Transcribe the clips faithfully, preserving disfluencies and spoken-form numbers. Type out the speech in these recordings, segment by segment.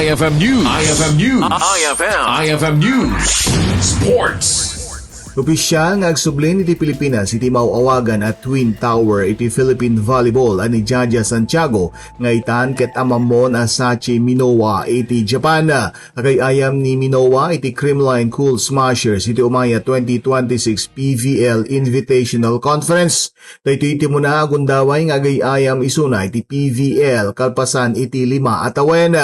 I F M News. I F M News. I F M. I F M News. Sports. Opisyal nga agsublin iti Pilipinas iti maaw-awagan a Twin Tower iti Philippine Volleyball a ni Jaja Santiago nga itan ket amammon a Sachi Minowa iti Japan. Agay-ayam ni Minowa iti Creamline Cool Smashers iti umay a twenty twenty-six P V L Invitational Conference. Daytoy ti umuna a gundaway nga agay-ayam isuna iti P V L kalpasan iti lima a tawen.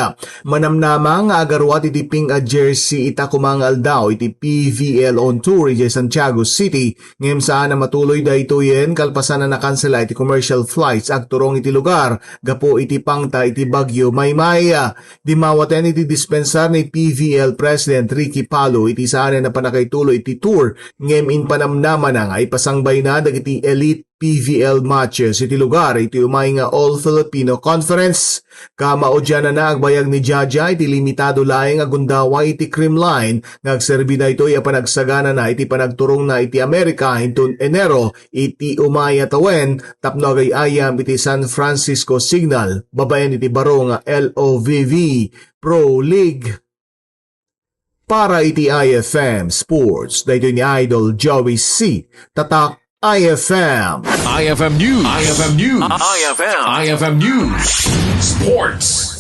Manamnama nga agaruat iti pink a jersey ita koma nga aldaw iti P V L on tour idiay Santiago City, ngem saan a matuloy daytoyen kalpasan a nakansela iti commercial flights agturong iti lugar gapu iti pangta iti Bagyo Maymay. Dimmawaten iti dispensar ni P V L President Ricky Palo iti saanen a pannakaituloy iti tour, ngem impanamnamana nga ipasangbayna dagiti elite P V L matches iti lugar iti umay nga All Filipino Conference. Kamaudianana, agbayag ni Jaja iti limitado laeng a gundaway iti Creamline nga agserbi daytoy a panagsaganana iti panagturongna iti Amerika inton Enero iti umay a tawen tapno agay-ayam iti San Francisco Signal babaen iti baro nga L O V V Pro League. Para iti I F M Sports, daytoy ni Idol Joey C. Tatak I F M. I F M News. I F M News. I F M. I F M News. Sports.